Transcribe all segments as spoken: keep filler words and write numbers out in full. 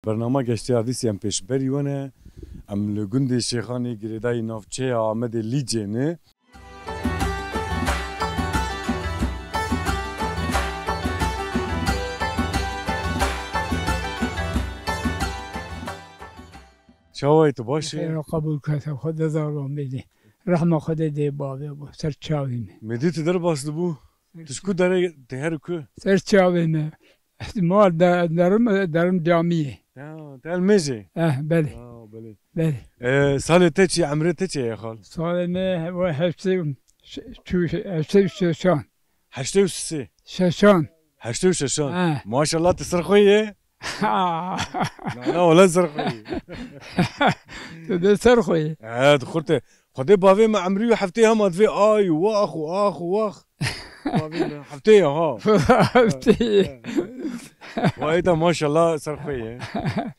Bernama Geştê Ardîsî em pêşberî we ne. Em li gundê Şêxanê girêdayî navçeya Amedê Lîcê ne. Çawa yî, tu baş î? Xêr û qebûl kete, Xwedê zarvan bêdî. Rehma Xwedê dê bavê bû, ser çavê me. Mêdî tu derbas dibû? Tu ji ku derê, tu her ku? Ser çavê me. Mal de-, derim, derim camiyê. Ya, te el mêzê? Eh, belê. Ya, belê. Belê. Ee, salê te çi, emrê te çi ye xal? Salê me he-, we heştê û ş-, çû-, heştê û şeşan. Heştê û sê? Şeşan. Heştê û şeşan. He. Maşallah, tu ser xwe ye. Na, na, wele ser xwe ye. Tu de ser xwe ye. Evet, xurte. Xwedê bavê me emrî û heftê hema divê ay û wax û ax û wax. Bavê me heftê ye ha. Heftê ye. Vay da maşallah ser xwe ye.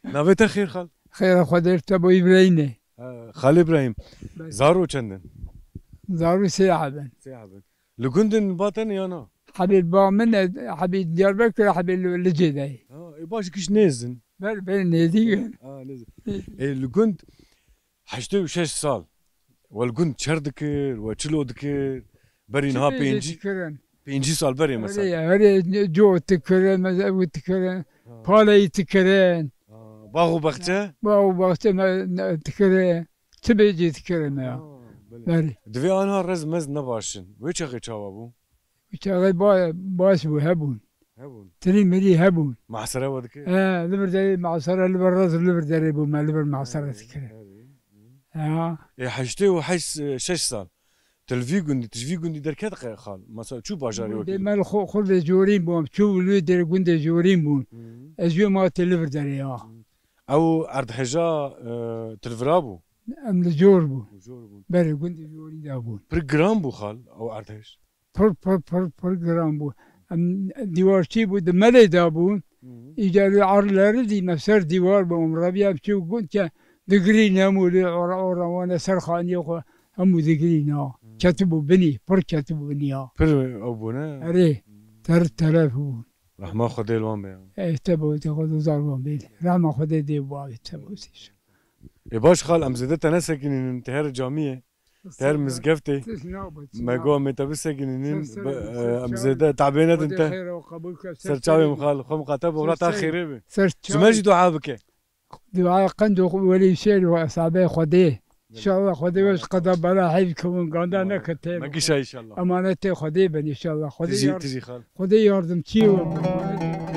Navê te xêr xal? Xêra Xwedê te bo Îbrahîmê. Ha, Xal Îbrahîm. Belê. Zaro çend in? Zaro sê hebin. Sê hebin. Li gundin ba te ne ya na? Hebê ba min e, hebê Diyarbekir, hebê li, Licê de ye. Ha, e, baş giş nêzin. Ber, ber nêzîk in. Ha, nêzin. E, li gund heştê û şeş sal. We li gund çer dikir, we çilo dikir. Berî niha pêncî, pêncî sal berê mesela. Herê, herê, co dikirin, me-, ew dikirin. Ha. Paleyî dikirin. Ha, bax û baxçe? Bax û baxçe me, ne, dikirin. Çi bêjî dikirin ya. Ha, belê. Belê. Divê anha rez mez nebaş in. Wê çaxê çawa bû? Wê çaxê ba-, baş bû, hebûn. Hebûn. Tirî mirî hebûn. Mahsere we dikir? He, li vir derê mahsere, li vir rez, li vir derê bû, me li vir mahsere dikir. He, he. Ya. Ê, heştê û heşt, e, şeş sal. Tu li vî gundî, tu ji vî gundî derket qe xal? Mesela çû bajarê wekî? Gundê me li xwe, xwe de jorîn bûm, çû li wê derê gundê jorîn bûn. Hı. Ez jê ma tê li vir derê ya. Hı. Ew erdheja, e, tu li vira bû? Em li jor bûn. Li jor bûn. Berê gundê jorî de bûn. Pir giran bû xal, ew erdhej? Pir, pir, pir, pir giran bû. Em dîwarçî bû, di melê de bûn. Hı hı. Îcar û erleri dî me ser dîwar bû. Em reviya em çû gund ke digirîn hemû lê ora, ora wane ser xaniyê xwe hemû digirîn ha. Hı. Ketibû binî, pir ketibû binî ha. Pir ew bûne? Erê, ter telef bûn. Rehma Xwedê li wan be ya. Ê, te bo te Xwedê zar wan bê. Rehma Xwedê dê bavê te bo. Ê baş xal, em zêde te nesekinînin, te her camiyê. Te her mizgeftê. Me go me te bisekinînin, em zêde tabê nedin te. Ser çavê min xal, xwe miqate bi wila ta xêrê be. Ji me jî dua bike. Dua qend û welî şêr û esabê Xwedê. Înşallah Xwedê wê ji qeda bela heyv kewin ganda neke tê. Me gişa înşallah. Emanetê Xwedê bin înşallah. Xwedê Tijî, yar-, tijî xal. Xwedê yardimçî we bin.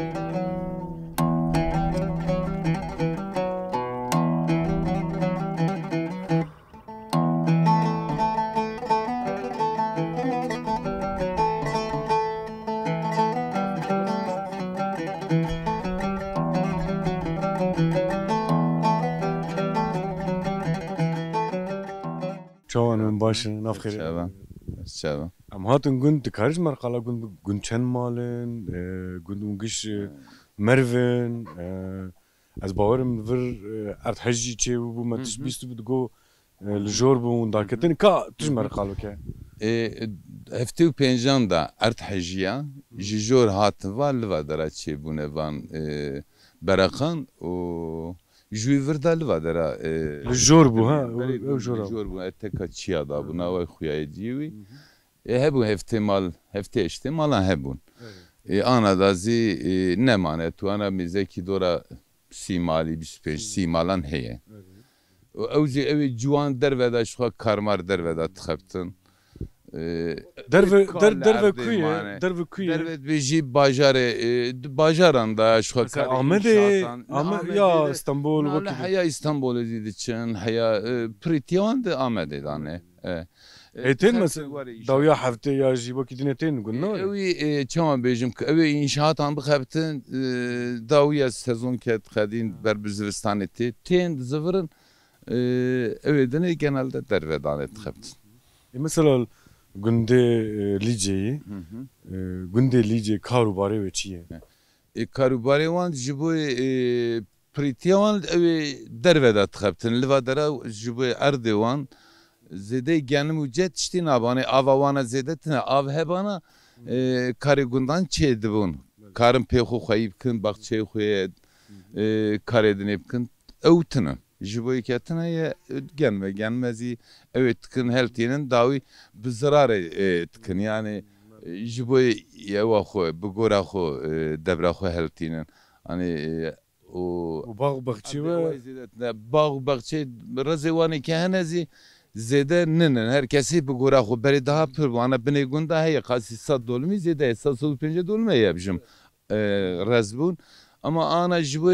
Çawa ne, baş in, nav xêrê. Çawa? Çawa? Em hatin gund, dikarî ji me re qala gund, gund çend mal in, e, gund û giş, e, merv in, e, ez bawerim vir, e, erdhej jî çêbû, me tişt bîst bû, digo, e, li jor bû, hûn daketin. Ka tu ji me re qalo ke. E, heftê û pêncan de erdhejiya, ji jor hatin va, li va dera çêbûne van, e, bereqan û ji wî vir de li va dera, e, li jor bû, ha, berê ew jor bû. Li jor bû, e, teka çiya da bû, nava xuyayê ciyê wî. E, hebû heftê mal, heftê heştê malan hebûn. Evet. E, ana da zî, e, nemane, tu ana mêzekî dora sî malî, bîst û pênc, sî malan heye. Evet. Û ew jî ew ê ciwan derve de ji xwe karmar derve de dixebtin. E, derve, der-, derve ku ye? Derve ku ye? Derve dibêjî bajarê, e, di bajaran de ji xwe karê Amedê, inşaatan. Ame-, ya Stenbol, wekî heya Stenbolê zî diçin, heya, e, pirîtiya wan di Amedê de ne. E. E, tên mes-, dawiya heftê ya jî wekî dinê tên gund, ne? Ew ê, e, çawa bêjim ki, ew ê înşaatan bixebtin, e, dawiya sezon ke dixedîn ber bi zivistanê tê, tên dizivirin, e, ew ê dinê genelde derve danê dixebtin. E, mesela gundê, e, Lîceyê, e, gundê Lîcê kar û barê wê çi ye? E, karûbarê wan ji bo, e, pirîtiya wan ew ê derve de dixebtin. Li va dera ji bo erdê wan zêde genim û ce tiştî nabane. Ava wana zêde tine. Av hebana, e, karê gundan çêdibûn. Karin pê xwe xweyî bikin, baxçeyê xwe ye, e, karê dinê bikin. Ew tune. Ji bo yeke tune ye, e, gen ve gen me zî ew ê dikin, heltînin, dawî bi zirarê, e, dikin. Yani, e, ji bo yewa xwe, bi gora xwe, e, devra xwe heltînin. Hani, e, û Û bax û baxçê we? Bax û baxçê rezê wan ê ke hene zî zêde ninin. Her kesê bi gora xwe berê daha pir bû. Ana binê gunda heye, qasî sed dolmî zêde ye, sed, sed û pêncî dolmî ye bijim. E, rez bûn. Ama ana ji bo,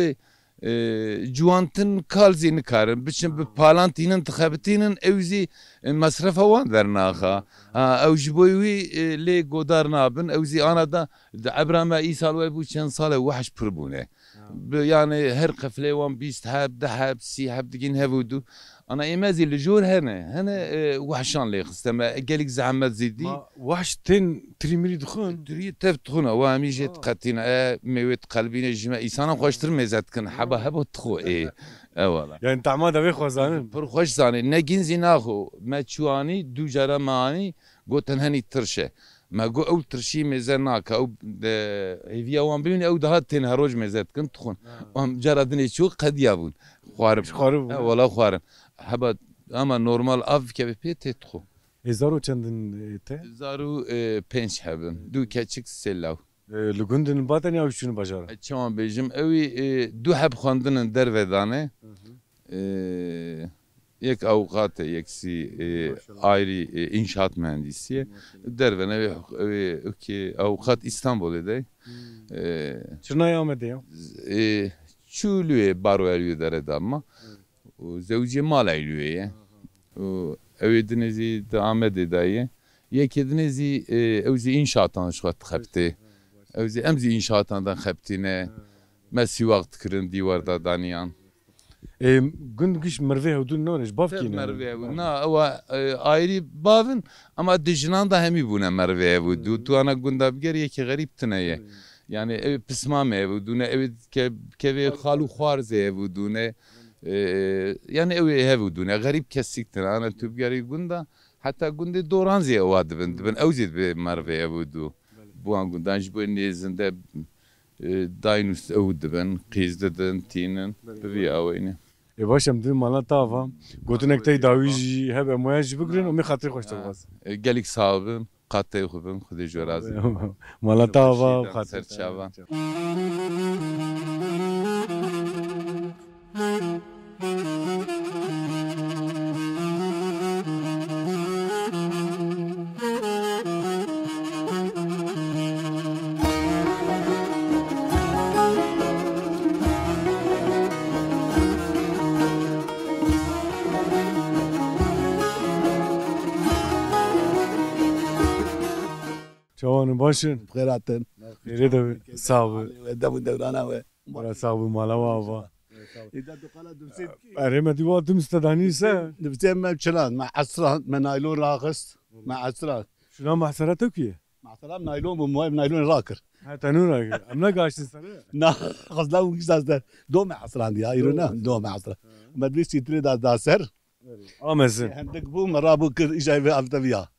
e, ciwantin kal zî nikarin. Biçin bi palan tînin, dixebitînin, ew zî, e, mesrefa wan dernaxa. Ha, ew ji bo wî, e, lê godar nabin. Ew zî ana da di ebra me îsal we bû çend sal e wehş pir bûne. Bi, yani her qeflê wan bîst heb, deh heb, sî heb digîn hev û du. Ana ême zî li jor hene, hene, e, wehşan lê xiste me. Gelek zehmet zî dî. Ma wehş tên tirî mirî dixwin? Tirî tev dixwin, ew hemî jê diqetîne. E, mêwê diqelbîne ji me. Îsana xweştir mêze dikin. Heba heba dixwe ê. E, wala. Yani tama de vê xwe zanin? Pir xweş zanî. Negîn zî naxwe. Me çû anî, du cara me anî, gotin henî tirş e. Me got ew tirşî mêze nake, ew, e, hêviya wan bibîne, ew daha tên her roj mêze dikin, dixwin. Ha. Em cara dinê çû qediya bûn. Xwarin. Ji xwarin bûn. He, wala xwarin. Heba, ama normal av keve pê tê dixwe. Ê zaro çendin, e, te? Zaro, e, pênc hebin. Du keçik, sê law. E, li gundin ba tenya ew çûn bajara? E, çawan bêjim, ew ê, e, du heb xwendinin derve dane. Hı hı. E, yek avukat e, yek zî, e, Maşallah. Ayrî, e, înşaat mühendisi ye. Maşallah. Derve ne wê, wê, wekî avukat Îstanbulê de. Hmm. E, Çirnayê Amedê ya? Z-, e, çû lûyê, baroya lûyê dere da ma. Evet. Û zewcê mala lûyê ye. Aha. Û ew ê dinê zî di Amedê de ye. Yekê dinê zî, e, ew zî înşaatan ji xwe dixebitê. Ha, baş. Ew zî, em zî înşaatan de xebitîne. Ha. Me sîwax dikirin, dîwar da daniyan. Ê, gund giş mervê hewdûn nane, ji bav kî ne? Mervê hewdûn. Na, ewa, e, ayrî bavin, ama di jinan da hemî bûne mervê hewdû. Hmm. Tu ana gunda biger yekî xerîb tine ye. Hmm. Yani ew pismamê hewdûne, ew ke-, kevê xal û xwarzê hewdûne. E, yani ew ê hewdûne. Xerîb kesîk tine. Ana tu bigerî gunda, heta gundê doran zî ewa dibin. Dibin ew zî dibe mervê hewdû. Belê. Bi wan gundan ji bo nêzinde, e, dayn û ew dibin, qîz didin, tînin, Belê. Bi vî aweyne. Ê baş, em divê mala te ava. Gotinek te dawî jî hebe, em waya jî bigirin, û min xatirê xweş te Ha. Bixwazim. E, gelek sax bin, qatê xwe bin, Xwedê ji we razî. Mala te ava, Şîdan, xatirê te. Serçavan. Çawan in, baş in? Xêr hatin. Xêrê de be. Sağ ol. Dev û dewrana we. Wala sağ ol, mala we ava. Êda tu qala Dimsê dikî? Erê, me dî wa Dims te danî se? Dimsê me çilan, me esran, me naylon raxist, me esran. Şuna mehsera te kî ye? Mehsera naylon bû, me naylon rakir. Ha, te nû rakir. Em negaştin ser e? Na, xizla û gizda ser. Do me esran diya, îro ne, do me esran. Me dî sîtirê da, da ser. Amezin. Hendik bû, me rabû kir, îja vê avteviya.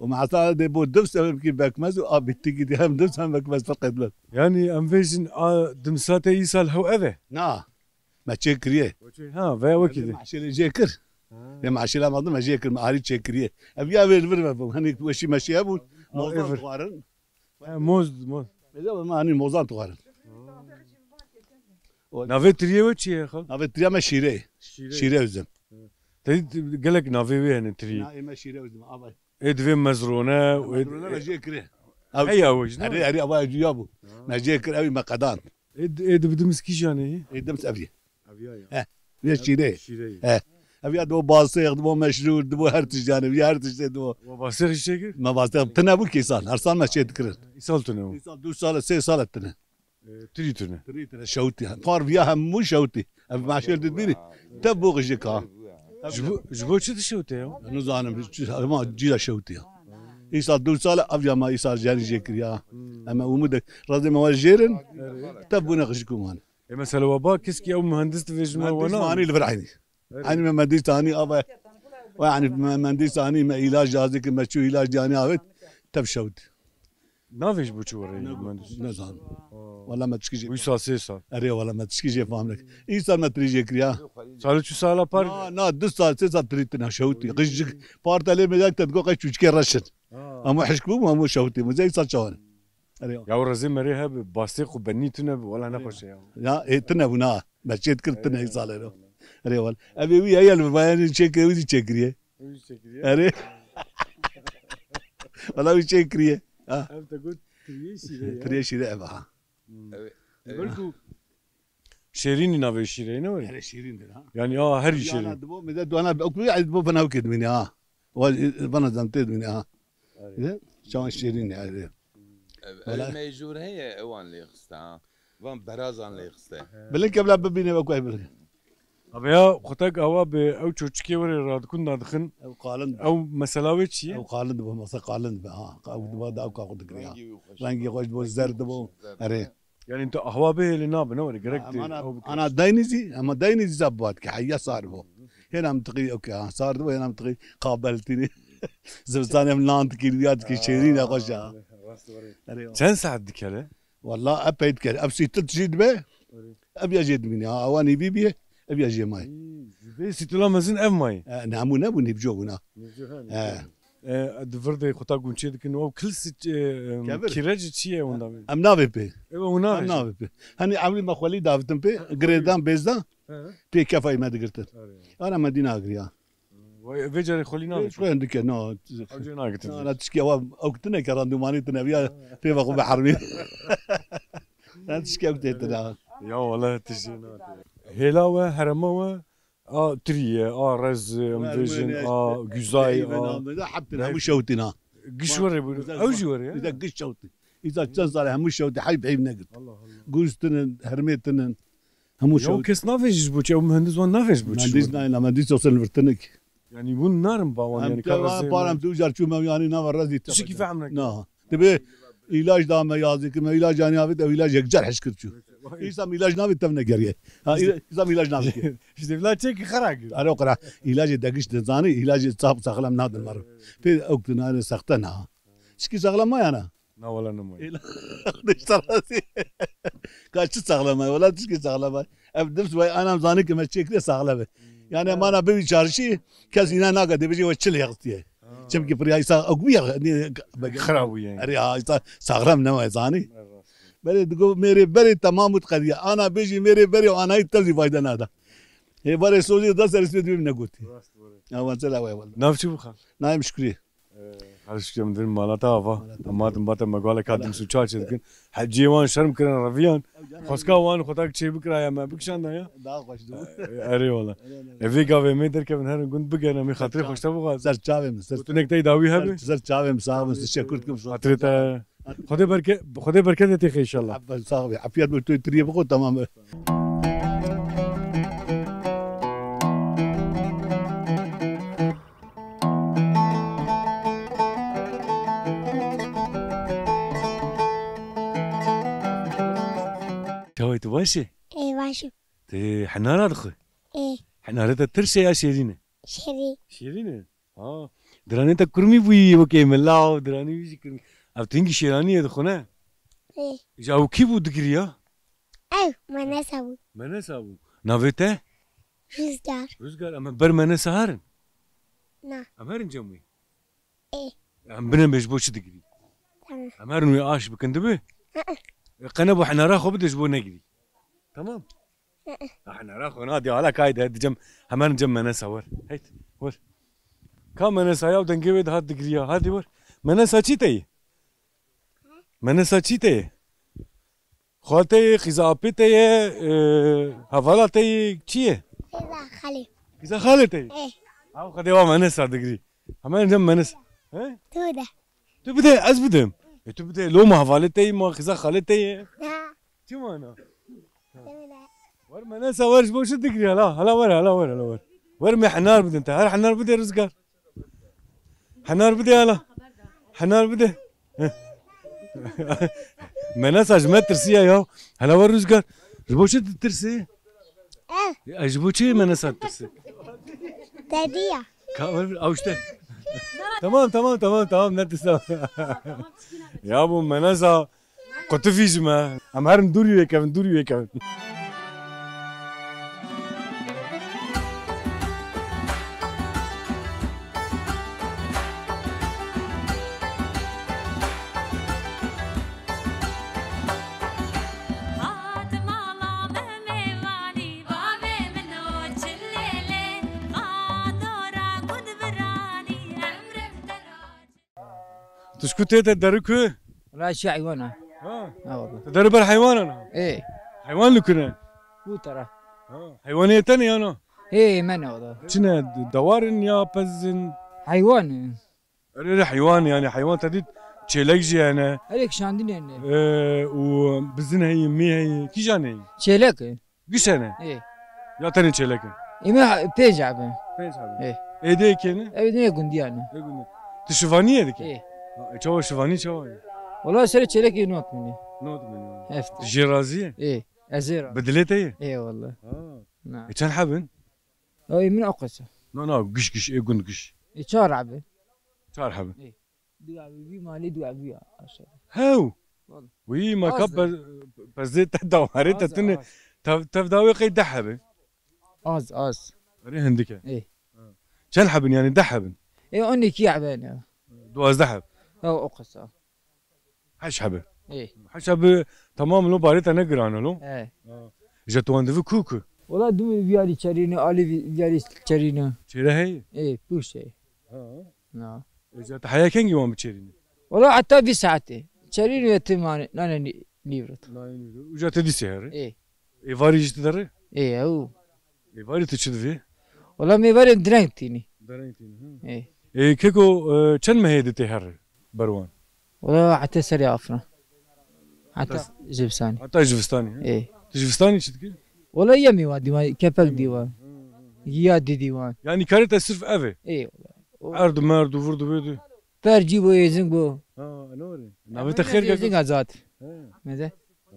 Û mesela dê bo div sebebkî bekmez û a bittikî dî hem div hem bekmez ferqet bib. Yani em vêjin a dimsate îsal hew ev e? Na. Me çê kiriye. Ha, veya wekî dî. Meşêlê jê kir. Ha. Lê meşêla me me jê kir, me arî çê kiriye. Ev ya vê li vir ve bû. Hani weşî meşî hebû. Ha, mozan evir. Dixwarin. Ha, moz, moz. Êde me anî mozan dixwarin. Navê tiriyê we çi ye, xal? Navê tiriya me Şîre ye. Şîre. Şîre Özüm. Te dî gelek navê wê hene tiriyê. Na, ê me Şîre Özüm, avay. Ê divê mezrone, ê Mezrone me jê kire. Ev, heya we jî, ne? Erê, erê, avay cuya bû. Ha. Me jê kir, ew me qedan. Ê, ê di bi Dims kîjan e? Ê Dims ev ye. Ev ya ya. He, vê Şîre ye. Şîre ye. He. Ev ya dibo basêx, dibo meşrûr, dibo her tişt yani, ya her tiştê dibo. Wa basêx jî çêkir? Me basêx tine bû kî sal, her sal me çê dikirin. Îsal tune bû. Îsal du sal, sê sal tine. E, tirî tune. Tirî tune, şewtî. Par viya hemû şewtî. Ev meşêl dibînî. Tev bû qijik ha. Ji bo, ji bo çi dişewte ya? Nizanim, çi, hema cîra şewtî ya. Îsal du sal ev ya me îsal jenî jê kiriya. Hmm. Em û mudek razê me were jêrin. Tev bûne qijik û wan. E, mesela we ba keskî ew muhendis divêjin me. Muhendis wana? Manî li vir eynî. Evet. Eynî me mendîs tanî ava. We yani me mendîs tanî me îlac yazî ki me çû îlac diyanî avêt. Tev şewtî. Navê ji bo çi were Ne, mendû? Nezan. Wala me tişkî jê Wî sal sê sal. Erê wala me tişkî jê fam nek. Îsal me tirî jê kiriya. Sal û çû sala par. Na, na, du sal, sê sal tirî tina şewtî. Qij jik partelê me yak te digo qey çûçikê reşin. Ha. Ama hişk bû, ama şewtî. Mizey sal çawan. Erê. Ya o rezê merê hebe, bastê xwe benî tune bi, wala ne xweş e ya. Ya, e, tune bû na. Me çêt kir tune Erê. Îsal ero. Erê wala. Ev ê wî heye li vayani çêkiriye, wî jî çêkiriye. Wî jî çêkiriye. Erê. Wala wî çêkiriye. Ha. Ev te got tiriyê şîre ye. Tiriyê şîre ev ha. Hmm. Evet. Belku Şêrînî navê şîreyê ne were? Erê şîrîn dir ha. Yani a her Yana şêrîn. Dibo, mide duana, ok, yani dibo bana ok edmini ha. Wa, bana zan te edmini ha. Erê. Çawan şêrîn yani. Ev, Wala. Ev mecûr heye ewan lê xiste ha. Van berazan lê xiste. Bilin kebla bibîne ve kuay bilin. Abi ya, xutek awa bi ew çoçikê were radikun dadixin. Ew qalin. Ew mesela wê çi ye? Ew qalin dibo, mesela qalin dibe ha. Ew diba da ew kaxu digriya. Rengî wî xweş. Rengî xweş dibo, zer dibo. Zerd. Erê. Yani tu ahwa bê lê nabe, ne were, gerek Ama te ana, ew bikir. Ana daynî zî, ama daynî zî zab bat ki heyya sar bo. Hêna mitiqî, okey, ha, sar dibo, hêna mitiqî qabeltînî. Zivistan em nan dikî, ya dikî şêrîn ya xweş ya. Aa, rast were. Erê. Çend saet dikele? Walla epey dikele. Ev sîtil jî dibe. Erê. Ev ya jê dimîne. Ha, awa nîvî bîye. Ev ya jê mayê. Hî, ji vê sîtila mezin ev mayê. E, ne hemû nebû, nîvco bûna. Nîvco, ha, E. Nîvco. E, di vir de xwe ta gunçê dikin. Ew kil sit, e, em, Kevir. Kîrec çi ye wenda? Em navê pê. Ew wina Em navê pê. Hani ewlî me xwelî davitin pê, Ha, girêdan bêzdan, He. Pê kefayê me digirtin. Erê. Ara me dîna giriya. Vay, vê carê xwelî Vê navê. Xwelî dike, no. Ew cê nagitin. Na, na, tişkî ewa, ew tine ke randumanî tine viya, Ha. Pê ve xwe bihermî. Na, tişkî ew tê tine. Ya wala tişkî na. Hêla we, herema we, a tirî ye, a rez, em Ver vêjin, wêne, a güzay, a heptin, hemû şewtîna. Giş were bû. Güzel Ew jî were ya. Güzel giş şewtî. Îza çend sal hemû şewtî heyb heyb negirt. Allah Allah. Guz tinin, hermê tinin. Hemû Ya o şewtî. Kes navêjî ji bo çi? Ew muhendis wan navêjî ji bo çi? Mühendis nayla, mühendis olsun vırtınık. Yani hûn narin ba wan, Em yani te ka van rezê param wan. Tu jar çû me yani nava razî te Tişikî bacım. Fehm neke. Na. Dibe ilaç da me yazî ki me ilaç yani avit ev ilaç yekcar hişkir çû. Vay. Îsam ilaç navê tev negeriye. Ha, Îsam ilaç navê ki. İşte vila çek xera gir. Alo qira. İlacê degiş de zanî, ilacê sap saxlem nadin maro. Pê ew ki nane saxte na. Çiki saxlem ma yana. Na wala nemaye. Îla-, Xwedê ji te razî. Ka çi saxlem e? Wala tişkî saxlem e. Ev dirs vay anam zanî ki me çêkirê saxlem e. Yani mana bivî çarşî, kes îna nake, dê bêjê we çi lê xistiye. Ha. Çimkî pirya îsa ew bûye, ne, Xira bûye. Erê, ha, îsa saxlem ne we zanî. Evet. Berê digo mêrê berê temam û qediye. Ana bêjî mêrê berê û anayî te zî fayde nada. Hê berê sozê da ser ismê dibê min negotî. Rast, doğru. Ya, wan sela we wala. Nav çi bû xal? Nayê Şükrî. Ee, Xal Şükrî, em dirin mala te ava. Mala te. Em hatin bate me gualek hatin su çaçê dikin. Heciyê wan şerm kirin reviyan. Ew can Xwezka wan xwe tak çê bikiraya me bikişanda ya. Daha xweş dibû. Ee, erê wala. Erê, erê. E, vê gavê me derkevin herin gund bigerin, em ê xatirê xweş te bixwazin. Ser çavê min, ser Gotinek te dawî hebe? Ser, ser çavê min, sağ bin, teşekkür dikim. Xatirê te. Xwedê berke-, Xwedê berketê têxe inşallah. Sağ ol. Afiyet bû, tu tiriyê bixwe, tamam e. Çawa yî, tu baş î? Ê, baş im. Tu henara dixwî? Ê. Henarê te tirş e ya şêrîn e? Şêrîn. Şêrîn e? Ha. Diranê te kurmî bûyî wekê min, law, diranê wî jî kurmî. Ev tu hingî şêranî yê dixwe ne? Ê. Ji ew kî bû digiriya? Ew, Menesa bû. Menesa bû. Navê te? Rüzgar. Rüzgar, em ê ber Menesa herin? Na. Em herin cem wî? Ê. Em bine bê ji bo çi digirî? Tamam. Em herin wê aş bikin dibe? Hı hı. E, qe ne bo henara xwe bide ji bo negirî. Tamam? Hı hı. Ha, henara xwe na, di hala kayde, di cem, hemen cem Menesa wer. Heyt, wer. Ka Menesa ya, dengê wê dihat digiriya. Hadi wer. Menesa çi te ye? Menesa çi te ye? Xal te ye, xîza apê te ye, e, hevala te ye, çi ye? Xîza xalê. Xîza xalê te ye? Ê. Ew xwedê wa Menesa digirî. Hemen cem Menesa. He? Tu de. Tu bide, ez bidim. E, tu bide, lo ma hevalê te ye, ma xîza xalê te ye. Ha. Çi mana? Demine. Wer Menesa wer ji bo çi digirî, hala, hala wer, hala wer, hala wer. Wer me henar bidin te, her henar bide Rüzgar. Henar bide hala. Henar bide. Menesa ji me tirsiya ya. Hala wer Rüzgar. Ji bo çi ditirsi? Eh. Ya, ji bo çi Menesa ditirsi? Dediya. Ka, wer, ew işte. Tamam, tamam, tamam, tamam, ne tirsa. Ya bu meneza qutifî ji me. Em herin dûrî wê kevin, dûrî wê kevin. Hat mala me mêvanî, bavê min o çilêlê, va dora gund viranî, emrim te ra Tu ji ku tê te deri ku? Wala çi heywan e. Ha. Ha, wala. Tu deri ber heywanan ha? Ê. Heywan li ku ne? Ku tera. Ha. Heywanê te ne ya na? Ê, me ne wala. Çi ne, dewar in ya pez in? Heywan e. Erê, erê, heywan yani, heywan te dît çêlek jî hene. Erê, kişandin hene. Ee, û bizin heye, mê heye, kîjan heye? Çêlek e. Giş hene? Ê. Ya tenê çêlek in? Ê me ha-, pênc heb in. Pênc heb in. Ê. Ê dê kê ne? Ev ne gundiyan e. Ê gundiyan. Tu şivaniyê dikî? Ê. Ha, e, çawa şivanî çawa ye? Wala serê çêlekê not min e. Not min e. Heft. Tu jê razî yî? Ê, ez ê razî. Bi dilê te yî? Ê wala. Ha. Na. E, çend heb in? Ya, ê min o qas e. Na, na, giş, giş, ê gund giş. Ê, çar heb in. Çar heb in. Ê. Du evî vî malê, du evî ya aşağı. Hew! Vallahi. Wî ma ka Az e. pe-, pezê te dawarê te Az e, tune az. Tev, tev dawê qey deh hebe. Az, az. Erê hindik e. Ê. Ha. Çend hebin yani deh hebin? Ê, on iki hebe ne. Duwazdeh heb. Ha, o qasa. Heş hebe. Ê. Heş hebe tamam lo barê te ne giran lo. He. Ha. Je tu wan divi ku ku? Wala du viyarî çerîne, alî vi-, viyarî çerîne. Çêre hey? Ê, pûş e. Ha. Na. Îca te heya kengî wan biçêrînî? Wala heta vîst saetê. Çerîn ve tim nane nî-, nîvrit. Nane nîvrit. Îca te dîsê herê? Ê. Êvarî jî tu derê? Ê, ew. Êvarî tu çi divê? Wala mêvarê direng tînî. Direng tînî, ha. Ê. Ê, keko, e, çend mehê di tê herê ber wan? Wala heta serê afran. Heta Heta s-, zivistanê. Heta zivistanê, ha? Ê. Tu zivistanê çi dikî? Wala yemî wa dîwan, kepek dîwan. Hı, hı, hı. Ya dî dîwan. Yani karê te sirf ev e? Ê, wala. O Erd û merd û vir û vê dû. Per cî bo êzing bo. Ha, ne were? Navê te xêr Êzing keko? Azad. He. Meze? Ha.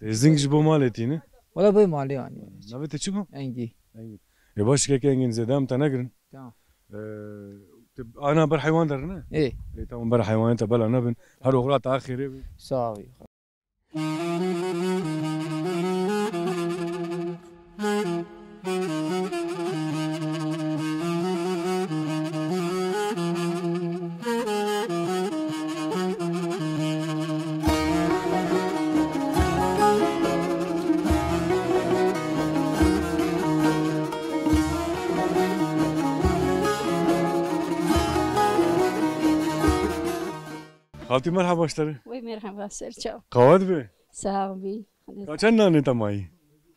Êzing ji bo malê tîne? Wala bo malê yani. Navê te çi bo? Engî. Engî. Ê baş keke Engîn zêde em te negirin. Tamam. Ee, te ana ber heywan derine? Ê. Ê, tamam, ber heywanê te bela nebin. Her oxira te xêrê bi. Sağ ol. Xaltî merheba ji te re. Wey merheba, ser çav. Qawet be. Sağ ol bî. Ka çend nanê te mayî?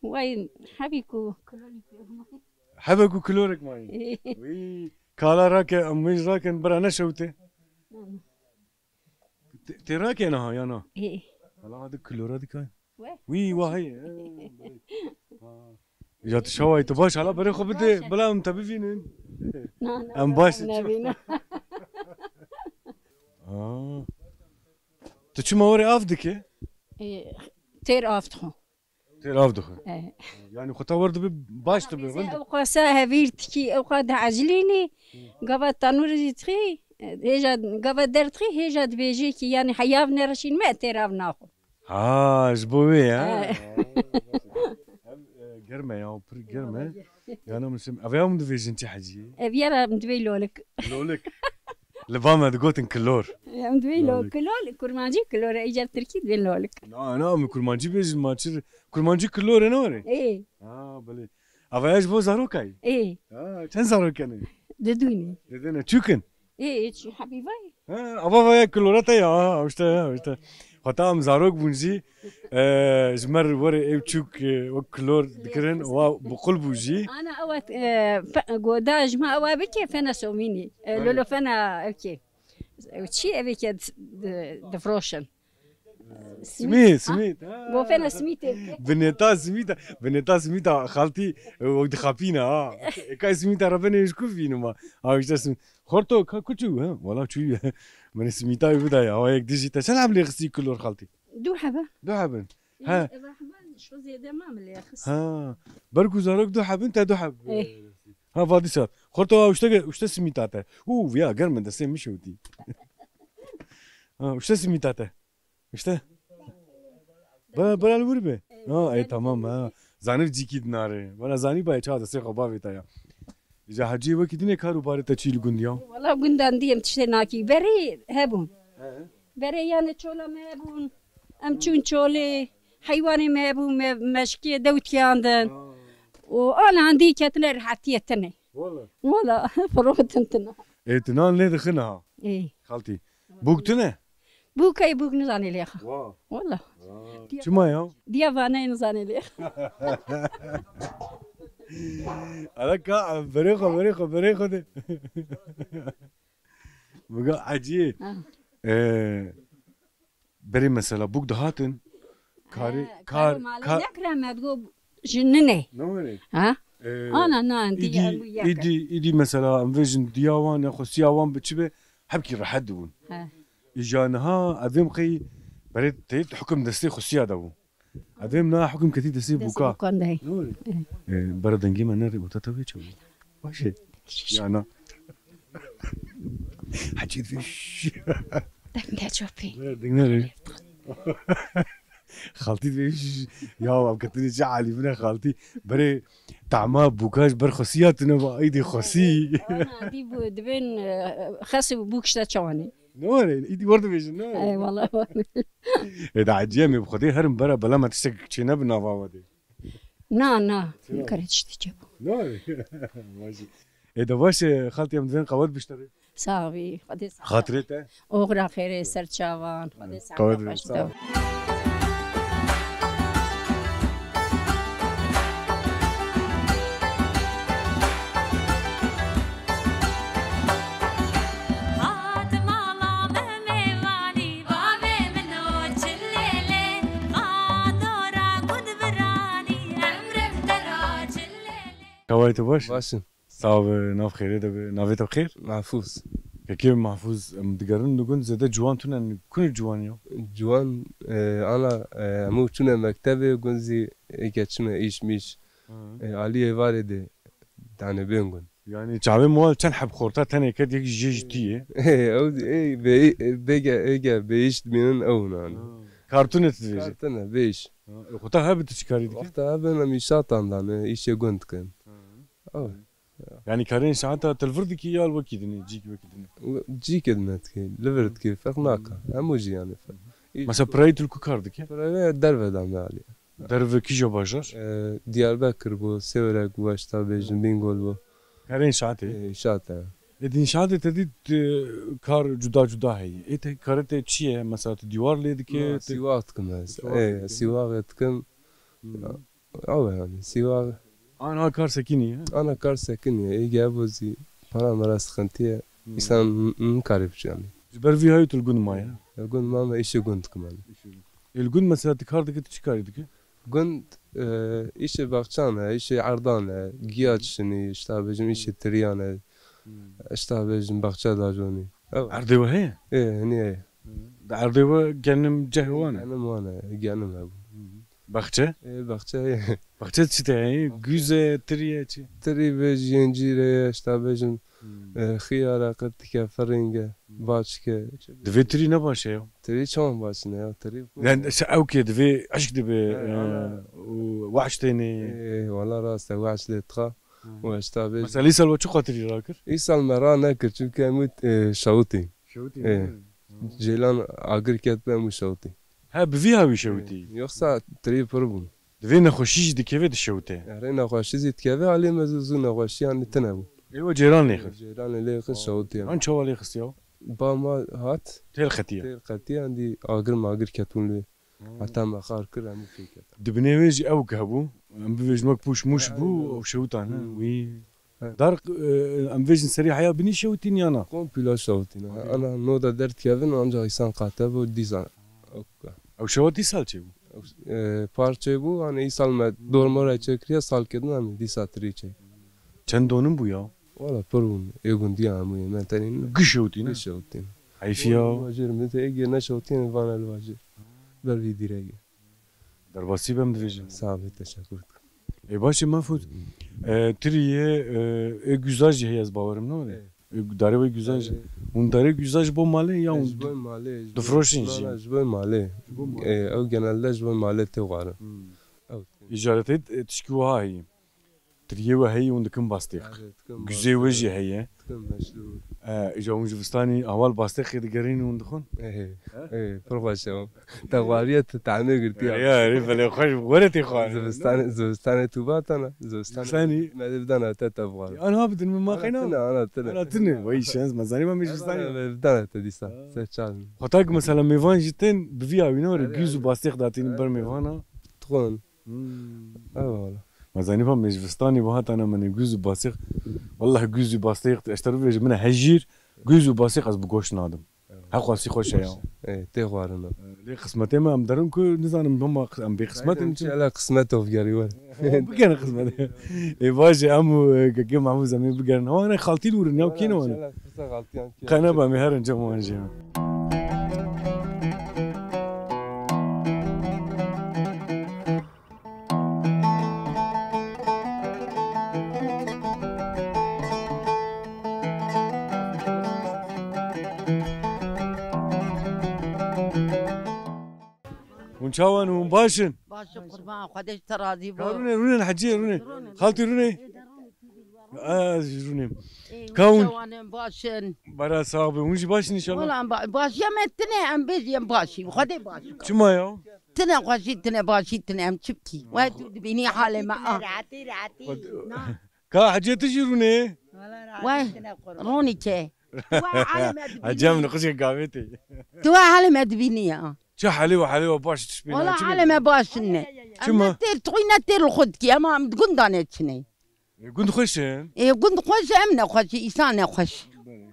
Wey hebî ku kilorek mayî. Hebê ku kilorek mayî. Wî kala rake, em wê ji rakin bira neşewte. Tê, tê rake niha ya na? Ê. Hala hadi kilora dikay. We? Wî wa heye. Ê, belê. Ha. Ya tu şawayî tu baş, hala berê xwe bide, bila em te bivînin. Na, na, em baş nebîne. Aa. Tu çima werê av dike? Ê, têr av dixwe. Têr av dixwe. Ê. Yani xwe ta wer dibe baş dibe, rind. Ew qasa hevîr tikî, ew qa diecilînî, gava tanûrê zî dixî, hêja gava derdixî, hêja dibêjê kî, yani heyav nereşîn me, têr av naxwe. Ha, ji bo wê ya. He. Ev, e, germ e ya, pir germ e. Ya ne min şim, ev ya min divêjin çi hecî? Ev ya min divê lolik. Lolik. Li ba me digotin kilor. Em divê lo-, lolik. Kilor, kurmancî kilor e, îcar tirkî divê lolik. Na, na, min kurmancî bêjin, ma çi, kurmancî kilor e, ne were? Ê. Ha, belê. Ev ya ji bo zarokayî? Ê. Ha, çend zarok hene? Didû ne. Didû ne. Çûk in? Ê, ê, çi hebî vay? Ha, ava vaya kiloreta ya, ha, işte, ha, işte. Xweta em zarok bûn jî, e, ji me re were ew çûk, e, wek kilor dikirin, wa biqul bû jî. Ana ewa, e, fe-, goda ji me ewa bike fena somînî. E, Belê. Lolo fena evkê. Ew çi evê ke di, di, difroşin? Simît, simît, ha. Gofena simîtê. Binêta simîta, binêta simîta xaltî, e, wek dixapîne, ha. Ekay simîta re benê ji ku vînima. Ha, işte simît. Xorto, ka ku çû, ha? Wala çû. Min simîta wî bidaya, awa yek dijî te. Çend heb lê xistî kilor xaltî? Du hebe. Du hebin. He. Eva hebe, şu zêde ma min lê xist. Ha. Ber ku zarok du hebin, te du heb. Eh. Ha, vadî sar. Xorto, ha, uşte, uşte simîta te. Û, ya, germ e, destê min şewtî. Ha, işte simîta te. İşte. Bana, bana li wir be. Ha, ey tamam ha. Zanî cîkî dinare. Bana zanî bay çawa destê xwe bavê te ya. Îca hecî wekî dinê kar û barê te çî li gund ya? Wala gundan diyem tiştê nakî. Berê hebûn. He. Berê yani çola me hebûn. Em çûn çolê. Heywanê me hebûn. Me, meşkê dewtiyan din. Ha. O ana handî ketine rehetiyê tine. Wala. Wala, firotin tine. Ê, tu nan lê dixin ha. Ê. Xaltî. Bûk tune? Bûk ey bûk nizanê lê xa. Wa. Wala. Wa. Diya Çima ya? Diya vaneyê nizanê lê. Ala ka, berê xwe, berê xwe, berê xwe de. Biga eciyê. Ha. Ee, berê mesela bûk dihatin. Karê, He, kar, kar, malê kar. Nekre me digo ji nine. Ne were? Ha? Ee, Ana na, êdî, êdî, êdî mesela em vêjin diya wan ya xwestiya wan bi çi be, hepkî rehet dibûn. He. Îja niha evêm xey berê tê hukum destê xwestiya de bû. Evêm na hukum ketî destê Destê bûka. Bûkan de. Ne were? He. Ee, bera dengê me nere, ota te wê çawa? Baş e. Ya na. Hecî dibê şş. Deng de çopî. Deng nere. Xaltî dibê şş. Ya ev ketinê çi alî bine xaltî. Berê tama bûka ji ber xwesî hatine va, êdî xwesî. Ana, dî bû, dibên, e, xes û bûk işte çawanê. Ne were, êdî were dibêjin, ne were? Ey, wala. Ê, da eciye me bi Xwedê herin bera bela me tiştek çê ne bi nava we de. Na, na, Çira? Nikare tiştî çêbû. Ne were? Baş e. Ê, de baş e, xaltî em divên qewet bişterê. Sax bî, Xwedê sax. Xatirê te? Oxira xêrê ser çavan, Xwedê sax Qewet be, be, xweş sax be. Be. Hat mala me mêvanî, bavê min o çilêlê, qadora gund viranî, emrim te ra çilêlê. Kawayê tu baş? Baş im. Sax be, nav xêrê de be. Navê te bi xêr? Mahfûz. Kekê Mahfûz, em digerin li gund zêde ciwan tune, kunê ciwan ya? Ciwan, e, ana, e, hemû çûne mektebê, gund zî êke çime îş mîş. Hı. E, alî êvarê de danê bên gund. Yani çavê mal çend heb xorta tenê ket, yek jê ji tî ye. Ew, ê, bê, bêge, êge bê îş dimînin ew nan. Ha. Kartûne tu dibêje. Kartûne, bê îş. Ha, e, xorta hebe tu çi karî dike? Wexta hebe em îşatan dane, îşê gund dikin. Ha. Ew. Yani karê înşaata tu li vir dikî ya li wekî dinê, cîk wekî dinê? Cîkê dinê dikî, li vir dikî, ferq nake. Hemû jî yani ferq. Mesela pirayî tu li ku kar dikî? Pirayî derve dame alî. Derve kîja bajar? E, Diyarbekir bû, Sêwreg bû, heta bêjin Bîngol bû. Karê înşaatê? E, înşaat e. Ê, di înşaatê te dît, e, kar cuda cuda heye. Ê, te karê te çi ye? Mesela tu dîwar lê dike? Na, te sîwax dikim ez. Sîwax Ê, dikim. Sîwaxê dikim. Hmm. Ya, ew e yani, sîwax. Ana kar sekinî ye? Ana kar sekinî ye. Ê, gebo zî para mera sıkıntı ye. Hmm. Însan n-, nikare biçe yani. Ji ber vî hayê tu li gund maye? Li gund mame, îşê gund dikim yani. Ê, li gund mesela tu kar dike, tu çi karî dike? Gund, e, îşê baxçan e, îşê erdan e, giya çişinî, işte bêjim îşê tiriyan e, Hmm. işte bêjim baxçe dajonî. Ew. Erdê we heye? Ê, hinî heye. Di erdê we genim ceh wan e? Genim wan e, genim hebû. Baxçe? Ê, baxçe heye. Baxçe çi te heye? Güz e, tirî ye çi? Tirî bêjî, încîr heye, işte bêjim, Hmm. e, xiyar e, qirtike, firînge, Hmm. baçike. Divê tirî ne baş e ya? Tirî çawan baş ne ya? Tirî Yani se ew kê divê eşk dibe, He, e, ana. û wahş tênê. Ê, wala rast e, wahş lê dixa. Hmm. Û heta bê Mesela îsal we çi xatirî rakir? Îsal me ra nekir, çunke hemû, e, şewitî. Şewitî, Ê. ne? Ceylan agir ket be hemû şewitî. He, bi vî hawî şewitî? Ê, yoksa tirî pir bûn. Divê nexweşî jî dikeve di şewite. Erê nexweşî zî dikeve, alî me zû zû nexweşî yanî tine bû. Ê we ceyran lê xist? Ceyranê lê xist şewitî. An çawa lê xist ya? Ba ma hat. Têl qetiya. Têl qetiya, endî agir magir ketûn lê. Hmm. Heta me xar kir, hemû fêk e. Di binê wê jî ew ke hebû, em bivêjin wek pûş mûş bû, ew şewitan, he, Hmm. wî. He. Dar, e, em vêjin serî heya binî şewitîn ya na? Komplo şewitîn, he. Ana no de derdikevin, ancak îsan qate bû, dîsa. Ew şewat îsal çêbû? Ew, e, par çêbû, hani îsal me dormora çêkiriye, salkê din em dîsa tirî çê. Çend donim bû ya? Wala pir bûn, ê gundiya hemû yê me tenî ne. Giş şewitî ne? Giş şewitîn. Heyfiya. Vajir min te ê gê neşewtî, yani vana li vajir. Ber vî dîrege. Derbasî bem divêjim. Sağ ol, teşekkür ederim. Ê, baş e, Mahfûz. E, tirî ye, e, ê güza jî heye, ez bawerim, ne were? Evet. Ê, darê wê güza jî. Evet. Hûn darê gûza ji bo malê ya hûn ji bo malê, ji bo difroşin jî? Na, na, ji bo malê. Ji bo malê. Ê, ew genelde ji bo malê tê xwarin. Hmm. Ew. Îcaretê, e, tişkî wiha heye. Tiriyê we heye hûn dikin bastêq. Erê, dikin bastêq. Guzê we jî heye. Dikin meşrû. E, îja hûn ji vistanî heval bastêqê digerîn hûn dixwin? Ê, he? Ê, pir xweş e. Te xwariye, tu tehmê girtiye. Ya, erê, belê xweş, were tê xwarin. Zivistanê, zivistanê tu batana, zivistanê. Zivistanî? Me dê bidana te, te bixwar. Ana bidin min, ma xeyna. Ana tine, ana tine. Ana tine, wey şans, me zanî ma me ji vistanê. Ana, me bidana te dîsa. Ha. Ser çar. Xwe tak mesela mêvan jî tên bi vî awîna were, erê, gûz û bastêq datînin ber mêvana. Dixwin. Hmm. Eyvallah. Me zanî va me ji vistanî ve hatana me ne gûz û bastêq. Wallah gûz û bastêq, ez te rû vêjim, min e hejîr, gûz û bastêq ez bi goşt nadim. Heqwasî xweş e ya. Ê, tê xwarin e. Lê qismetê me em derin ku nizanim hema em bê qismet in çi. Çela qismet of gerî we. Bigerin qismet. Ê, baş e, em û, e, kekê Mehmûd Zemî bigerin. Hewa ne xaltî li wir in ya kî ne wan? Çela qisa xaltiyan kî? Qe neba me herin cem wan jî. Hûn çawan, hûn baş in? Baş in qurban, Xwedê ji te razî bo. Ka rûne, rûne, heciyê rûne. Rûne. Xaltî rûne. Ê, de rûne. Ez jî rûnêm. Ê, ka hûn çawan in, baş in? Bara sax be, hûn jî baş in înşallah. Wala em ba-, baş ya me tine, em bêjî em baş in. Xwedê baş in. Çima ya? Tine xweşî, tine başî, tine em çi bikî? We tu dibînî halê me a. Rahatî, rahatî. Xwed-, na. Ka hecê tu jî rûnê? Wala rahatî, tine qurban. Ronî ke. Tu we halê me dibînî. Hecê min xişkê gavê tê. Tu we halê me dibînî ya. Çi halê we, halê we baş, tişt pê. Wala halê me baş ne. Çima? Em ne têr, tu ne têr li xwe dikî, ema em di gunda ne çinê. E, gund xweş e? E, gund xweş e, em nexweş e, îsa nexweş. Belê.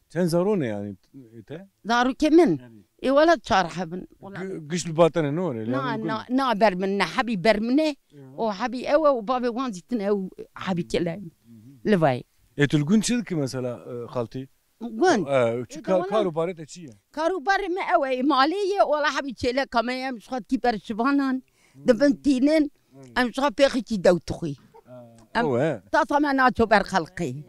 Çend zaro ne yani, e, te? Zarokê min? Erê. E, wela çar hebin. Wela. Gi-, giş li ba te ne, ne were? Na, na, na ber min ne, hebî ber min e. Ya. O hebî ew e, û bavê wan zî tine ew hebî kele. Hı hı. Li vay. E, tu li gund çi dikî mesela, e, xaltî? Gund. E, çi ka-, kar û barê te çi ye? Kar û barê me ew e, malê ye, wela hebî çêleka me ye, em ji xwe dikî ber şivanan, dibin tînin, em ji xwe pêxikî dew dixwî. Em, ew e, tata me naço ber xelqê.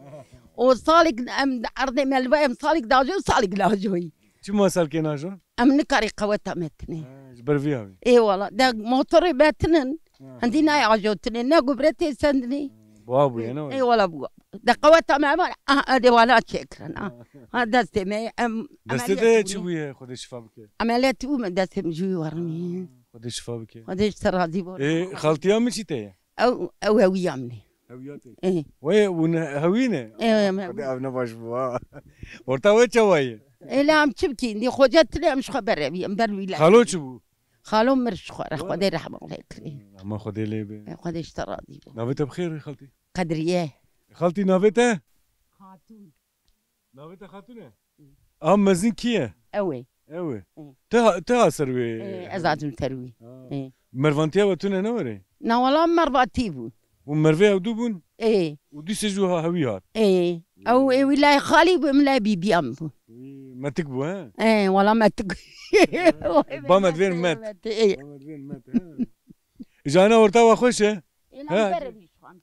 Û salek em erdê me li vay, em salek dajo, salek najoyî. Çima salkê najon? Em nikarî qeweta me tine. Ha, ji ber vî havî. Ê wala, de motorê me tinin. Ha. Hindî nayê ajotinê, ne gubre tê sendinê. Buha bûye, ne were? Ê wala bû. De qeweta me var, ah, de wala çêkirin, ah. Ha. Ha, destê me, em, destê te çi bûye, Xwedê şifa bike? Emeliyat bû me, destê min jûyî warinî. Ha, Xwedê şifa bike. Xwedê ji te razî bo. Ê, xaltiya min çi te ye? Ew, ew hewiya min e. Hewiya te? Ê. Wê, hûn hewî ne? Ê, em hewî. Xwedê ev ne baş bû, ha. Orta we çawa ye? Ê, la em çi bikîn? Dî xoca tine em ji xwe berevî, em ber wî le. Xalo çi bû? Xalo mir ji xwe re, Xwedê rehma lê kirê. Ama Xwedê lê be. Ê, Xwedê ji te razî bo. Navê te bi xêr e, xaltî? Qedriye. Xaltî, navê te? Xatûn. Navê te Xatûn e? Hı. A mezin kî ye? Ew e. Ew e. Hı. Te ha-, te ha ser wê? Ê, ez hatim ser wî. Ha. Ê. Mervantiya we tune ne were? Na wala mervatî bû. Û mervê ew du bûn? Ê. Û dîsê jû ha hewî hat? Ê. Ew ê wî lay xalî bû, min lay bîbiyan bû. Ê, metik bû, he? Ê, wala metik. Ba me divên met. Ê. Ba me divên met, he? Jana orta wa xweş e? Ê, lan bere bî şu an.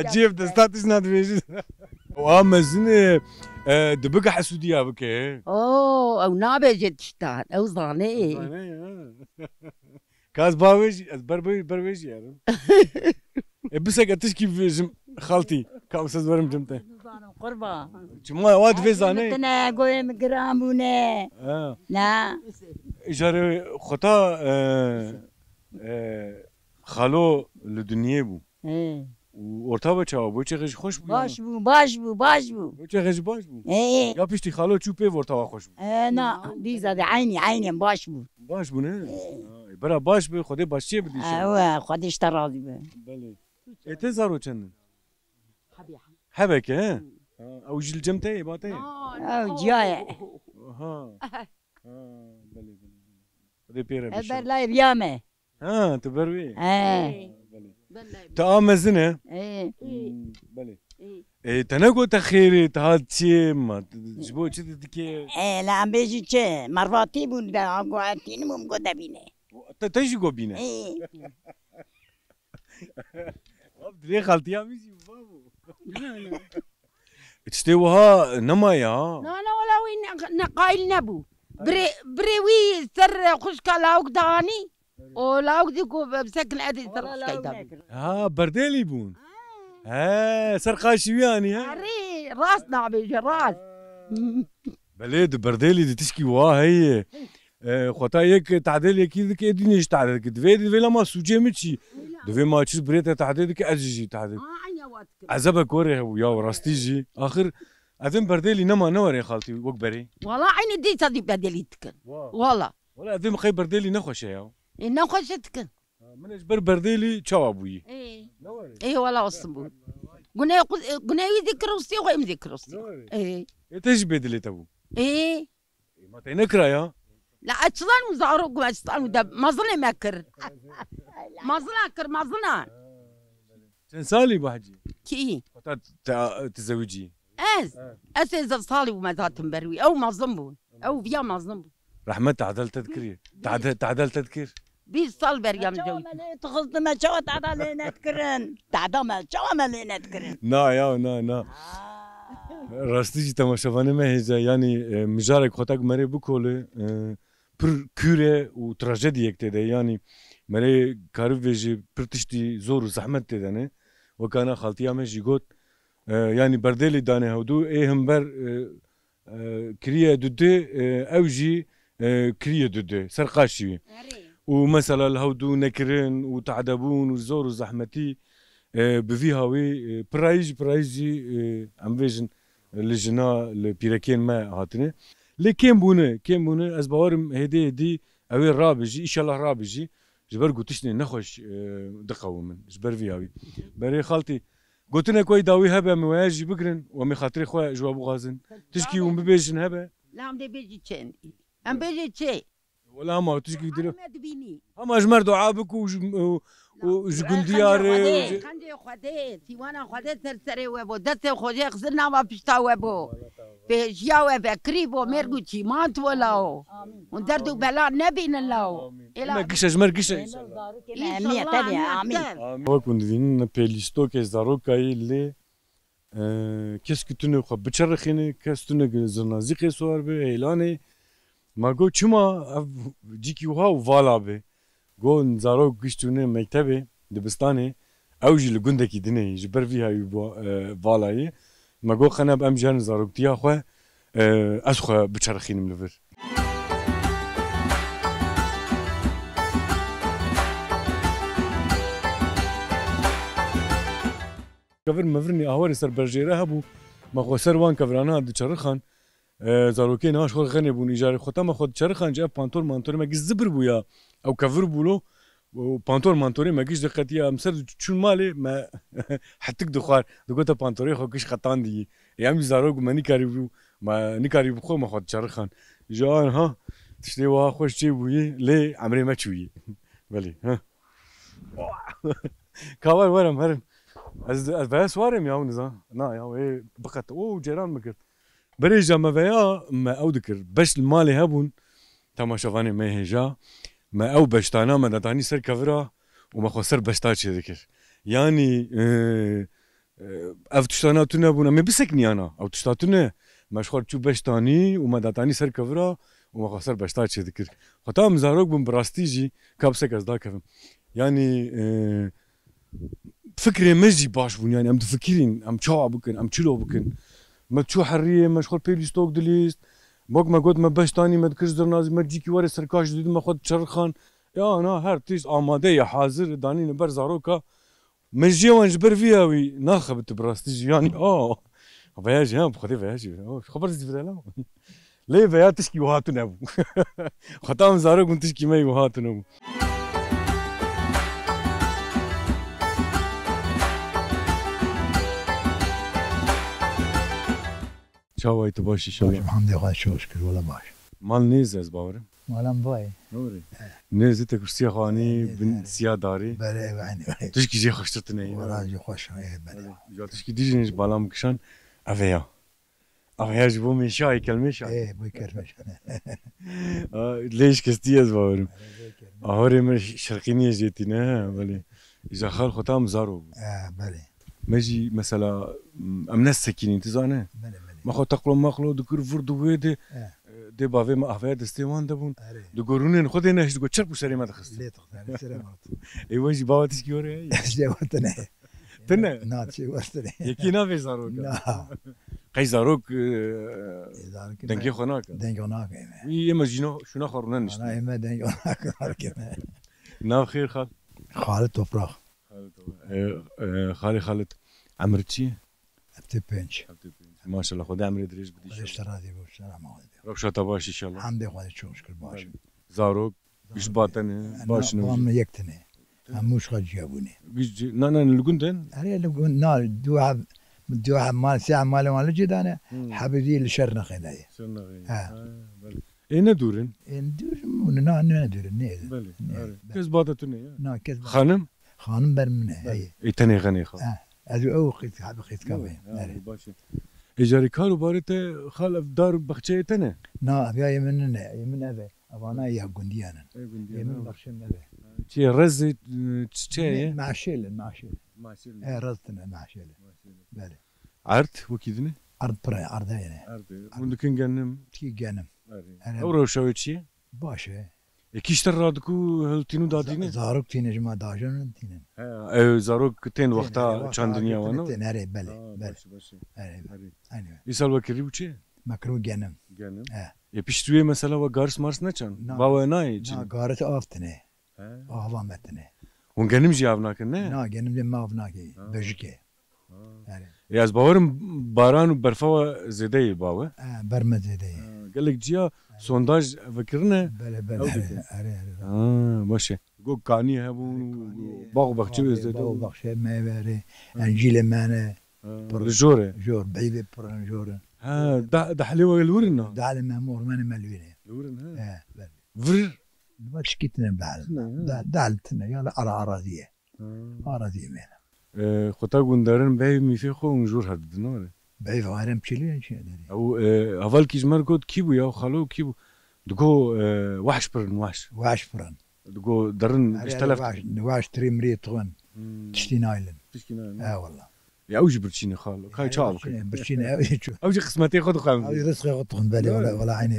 Ecêb, desta tişt nadibêjî. Wa mezin e, e, dibiga hesûdiya bike. Oo, ew nabêje tiştan, ew zane. Zane ya. Ka ez ba wê jî, ez ber wê, ber wê jî yerim. E, biseke tişkî vêjim xaltî, ka wisa ez werim cem te. Qurban. Çima wa divê zane? Tine goyê min giran bûne. Ha. Na. Îjarê xwe ta, e, e, Xalo li dinyê bû. Ê. Û orta we çawa bû? Çexê jî xweş bû ya? Baş bû, baş bû, baş bû. Çexê jî baş bû? Ê. Ya piştî xalo çû pê orta we xweş bû? Ê, na, dîza de eynî, eynî baş bû. Baş bû ne? Ê. Ha, bira baş be, Xwedê başçiyê bidî. Ewe, Xwedê ji te razî be. Belê. Ê, te zaro çend in? Hebê. Hebeke, he? Ha, ew jî li cem te yê, ba te yê? Ew ciya ye. Ha. Ha, belê, belê, belê. Xwedê pê re bişe. Ez ber layê viya me. Ha, tu ber wê. He. Belê. Tu a mezin e? Ê. Hmm, belê. Ê, te ne gote xêrê, te hat çi ma, ji bo çi tu dikê? Ê, la em bêjî çi? Mervatî bûn, de a go etînim û go debîne. Te, te jî go bîne? Ê. Wap, dirê xaltiya min jî babo. Na, na. Tiştê wiha nemaye ha. Na, na, wela wî ne, ne qayîl nebû. Birê, birê wî ser xwişka lawik dianî. O lawik dî ku bi-, bisekin edê ser xwişkayî dabî. Ha, berdêlî bûn. He, ser qaşî wî anî, he? Erê, rast nabêje, rast. Belê, di berdêlî di tişkî wiha heye. E, xweta yek tehdê lê kî dike, êdî nê jî tehdê dike. Divê, divê lema sûcê min çi? Divê ma çi birê te tehdê dike, ez jî jî tehdê. Aa, enya wa dike. Ezebe korê hebû ya, rastî jî. Axir, evên berdêlî nema, ne were xaltî wek berê. Wala eynî dîsa dî berdêlî dikin. Wa. Wala. Wala evên qey berdêlî nexweş e ya. Ê, nexweş e dikin. Ha, min ji ber berdêlî çawa bûyî? Ê. Ne were? Ê, wala olsun bû. Guney xwe, guney wî zî kirostî, xwe em zî kirostî. Ne were? Ê. Ê, te jî bê dilê te bû. Ê. Ê, ma te nekira ya? La ez çilan û zarok û ez çilan û de mezilê me kir. Mezila kir, mezila. Çend salî bû hecî? Kî? Heta te, te zewicî? Ez? He. Ez sêzdeh salî bû me zaten ber wî. Ew mezin bû. Ew viya mezin bû. Rehmet tadel te dikirî. Tade-, tadel te dikir. Bîst sal beriya min zewicî. Me çawa me lê dixistin, me çawa tada lê nedikirin? Tada me, çawa me lê nedikirin? Na ya, na, na. Aa. Rastî jî temaşevanê me hêja, yanî, e, mijarek xwe tak merê bikole, e, pir kûr e û trajediyek tê de, yanî merê karibêjî pir tiştî zor û zehmet tê de ne. Weka na xaltiya me jî got, e, yanî berdêlî dane hewdû, ê himber, e, e, kiriye dude, e, ew jî, e, kiriye dude, ser qaşî wî. Erê. Û mesela li hewdû nekirin û tehdebûn û zor û zehmetî, e, bi vî hawî, e, pirayî jî, pirayî jî, e, em vêjin, e, li jina, li pîrekên me hatine. Lê kêm bûne, kêm bûne, ez bawerim hêdî hêdî ew ê rabijî, îşellah rabijî, ji ber ku tiştê nexweş, e, diqewimin, ji ber vî hawî. Berê xaltî, gotinek wey dawî hebe, em ê weya jî bigirin û em ê xatirê xwe ji we bixwazin. Tişkî hûn bibêjin hebe? Lam dê bêjî çend. Em bêjê çê? Wela hema tişkî dilo. Me dibînî. Hema ji me re dua bik û ji, û, û ji gundiyarê û ji Xencê Xwedê, sîwana Xwedê ser serê we bo. Destê Xwedê xizir nava pişta we bo. Pêjiya we vekirî bo, mêrg û çîmant wela o. Hûn derd û bela nebînin la o. Amîn. Êla. Me gişe, ji me re gişe înşallah. Înşallah, amîn. Amîn. Wek hûn dibînin, pêlîstokê zarokayî lê, e, kes ki tune xwe biçerixîne, kes tune ki zirnazîqê siwar be, heylanê. Ma got, çima ev cîkî wiha û vala be? Got, zarok giş çûne mektebê, dibistanê, ew jî li gundekî dinê ye, ji ber vî hawî ba-, e, vala ye. Me got, qe nebe em jî herin zaroktiya xwe, e, ez xwe biçerixînim li vir. Kevir mevirî awarê ser berjêre hebû, me xwe ser wan kevirana diçerixan. E, zarokê niha ji xwe re xenê bûn, îcarê xwe ta me xwe diçerixan, ji ev pantor mantorê me giş zibir bû ya, ew kevir bû lo, û pantor mantorê me giş diqetiya, em ser çûn malê, me hetik dixwar, digote pantorê xwe giş qetandî. Ê, em jî zarok bû, me nikarîbû, me nikarîbû xwe, me xwe diçerixan. Ji aniha tiştê wiha xweş çêbûyî, lê emrê me çûyî. Belê, ha. Kavar werim, herin. Ez, ez veye siwarê me ya, niza. Na ya, wê biqet. O cêran bikir. Berê ja me veya me ew dikir. Beş li malê hebûn. Temaşevanê me hêja. Me ew beştana me datanî ser kevira û me xwe ser beşta çêdikir. Yanî, e, e, ev tiştana tune bûn. Em ê bisekniyana. Ew tişta tune. Me ji xwe çû beştanî û me datanî ser kevira û me xwe ser beşta çêdikir. Xwe ta em zarok bûn bi rastî jî ka bisek ez dakevim. Yanî, e, fikrê me jî baş bûn, yanî em difikirîn, em çawa bikin, em çilo bikin. Me çû heriyê, me ji xwe pêlîstok dilîst. Bak me got, me beştanî, me dikir zirnazî, me cîkî werê serkaş didî, me xwe diçerixan. Ya na her tişt amade ye, hazir danîne ber zaroka. Me jî wan ji ber vî ya wî naxebit bi rastî jî, yanî, a, veya jî, ha, bi Xwedê veya jî, o, xeber zî vire la. Lê veya tişkî wiha tune bû. Xwe tam zarok bûn, tişkî me yî wiha tune bû. Çawa yî, tu baş î, Baş, şewa? Elhamdülillah, çok şükür, wala baş. Mal nêz ez bawerim. Malam vay. Doğru. Nêz te kursiya xwe anî, Nêz, bin he. Siya darî. Bere, ev aynı, bere. Tişkî jê xweştir tune yî. Wala jî xweş, e, bere. Öyle. Ya tişkî dî jî ji bala min kişan, ev e ya. Ev ya ji bo mêşa, heykel mêşa. E, bo heykel mêşa. A, lê şikestî ez bawerim. Bere, bo heykel mêşa. Ahorê me şirqîniyê jê tîne, he, belê. Îja xal xwe tam zaro bû. E, belê. Me jî mesela, m, em ne sekînîn, tu zane? Belê, belê. Me xwe teqlo meqlo dikir, vir di wê de, Eh. e, dê bavê me avaya destê wan de bûn. Erê. Di gorûnên xwe dê nehişt, digot, çirp û serê me dixistin. Lê dixistin, serê me dixistin. Ê we jî bawa tişkî were heye? Ji dê we tune. Tune? Na, çi we tune. Yekî navê zarok e? Na. Qey zarok, e, Ê, zarok dengê me-, xwe nake. Dengê xwe nake me. Wî ê me jîno, şûna xwe rûnen niştin. Ana ê me dengê xwe nake, nake me. Nav xêr xal. Xalid Toprak. Xalid Toprak. E, e, xalê Xalid, emir çi ye? Heftê pênc. Heftê pênc. Maşallah, Xwedê emrê dirêj bidî inşallah. Xwedê ji te razî bo, selam Xwedê. Rewşa te baş inşallah. Hemdê Xwedê, çok şükür baş. Belê. Zarok, giş batene, baş ne? Babam yek tine. Hemû ji xwe ciya bûne. Giş ci-, na, na, li gund in? Erê, li gund, na, du heb, du heb mal, sê heb malê wan li cê dane, Hmm. hebê dî li şer nexê de ye. Şer nexê. He. Ha, belê. Ê ne dûr in? Ê dûr in, na, ne dûr in, ne. Belê, Ne, erê. belê. Kes bata tune ya? Na, kes bata. Xanim? Xanim ber min e, Belê. heye. Ê tenê xenê xwe? He. Ez û ew qît-, hebê qîtka Belê, bê. ha, Erê. baş e. Ê carî kar û barê te xal ev dar û bexçeyê te ne? Na, ev ya yê min nine, yê min ev e. Evana ya gundiyan in. Ê gundiyan, Yê min ha. bexşin ev e. Çi ye, rez, e, çi, çi ye? Me-, meşêl in, meşêl. Meşêl. E, rez tine, meşêl. Meşêl. Belê. Erd, wekî din e? Erd pir e, erd heye ne. Erd e. Erd. Hûn dikin genim? Tî genim. Erê. Erê. Ew rewşa wê çi ye? Baş e. E, kî ji te re radiku hiltîn û dadîne? Za-, zarok tîne ji me dajon in tînin. He, ew zarok tên Tîne, wexta wexta çandiniya wan, tîne, ne? Tên, erê, belê, Ha, belê. baş e, baş e. Erê, Erê. Aynı. Îsal we kirî bû çi? Me kirî genim. Genim. He. E, pişt wê mesela we garis maris neçan? Na. Ba we nayê çi? Na, garis av tine. He. Ava me tine. Hûn genim jî av nakin, ne? Na, genim jî me av nake. Ha. Bejike. Ha. Yani. E, ez bawerim baran û berfa we zêde yê ba we. E, ber me zêde ye. Ha, gelek ciya sondaj vekirine. Bele, bele, Ew erê, dikin. erê, erê. Ha, baş e. Go kanî hebûn, Kanî, bax û baxçe wê kanî, zêde bax û bûn. baxçe me verê. Ha. Encîlê me ne. Ha, Pir. li jor e. Jor, beyvê pir in, jor in. Ha, da-, dahlê we li wir in na? Dahlê me hemû ormenê me li wir e. Li wir in, ha. He, belê. Vir? Li me çikîtine dahl. Tine, ha. Da-, dahl tine, ya li ara arazî ye. Ha. Arazî me ne. E, xwe ta gunderin beyv mîfê xwe hûn jor hev didin, were? Beyv xwe herem çilî ye, çi ye derê? Ew, e, hevalkî ji me re got, kî bû ya, xalo kî bû? Digo, e, wahş pir in, wahş. Wahş pir in. Digo, derin, Erê, giş erê, telef wahş, wahş tirî mirî tixwin. Hmm. Tiştî naylin. Tiştî naylin. He, wela. Ya, ew jî birçîne xal. Kay Erê, çav birçîne, birçîne, ew jî çu. Ew jî qismetê xwe dixwin. Ew jî rizqê xwe dixwin, belê, Doğru. wela, wela, eynî.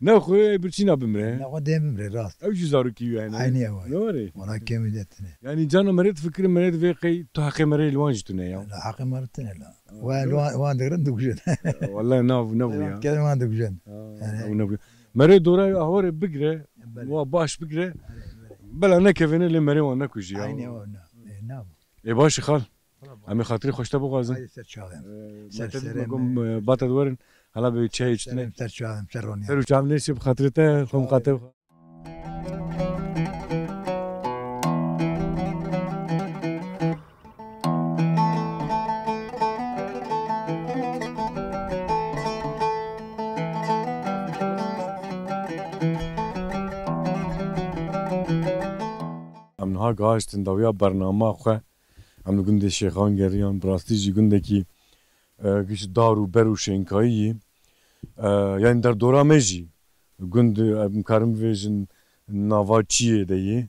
Ne xwe birçîna bimre. Ne xwe dê bimre, rast. Ew jî zarokî wî hene. Eynî ew e. Ne were? Wela kemî de tine. Yani cana meret fikir meret vê qey tu heqê merê li wan jî tune ya. La heqê meret tune la. Ha, We ne? li wan, wan digirin dikujin. Wela nav, nav ya. Kes wan dikujin. Ha, Yani nav, nav. Merê dora ahorê bigre, Belê. wa baş bigre. Belê, belê. Bela nekevêne lê merê wan nekujî ya. Eynî ew ne. E, nav. E, baş e xal. Em ê xatirê xweş te bixwazin. Haydi ser çavên. Ee, Ser me te serê me kom, me. e, bata di werin. Hala bi çayê çitine. Serê ser çavên, ser ronî. Ser û çavên lê şê bi xatirê te, xwe Çavên. miqate. Em niha gihiştin dawiya bernama xwe. Em li gundê Şêxan geriyan, bi rastî jî gundekî, e, giş dar û ber û şênkayî yî. E, yani derdora me jî gund, em karin bivêjin nava çiyê de yî.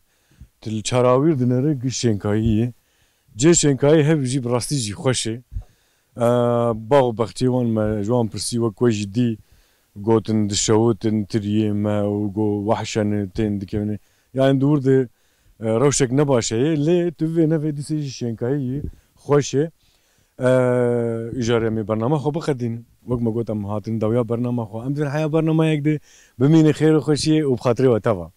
Tu li çarawîr dinere giş şênkayî yî. Cê şênkayî hev jî bi rastî jî xweş e. E, bax û bexçê wan me ji wan pirsî wek we jî dî gotin dişewitin tiriyê me û got wahşene tên dikevine. Yani di wir de e, rewşek ne baş heye, lê tu vê nevê dîsê jî şênkayî yî xweş e. E, îcar em ê bernama xwe biqedînin. Wek me got, em hatin dawiya bernama xwe. Em dibin heya bernama yek dê bimîne xêr û xweşiyê û bi xatirê we teva.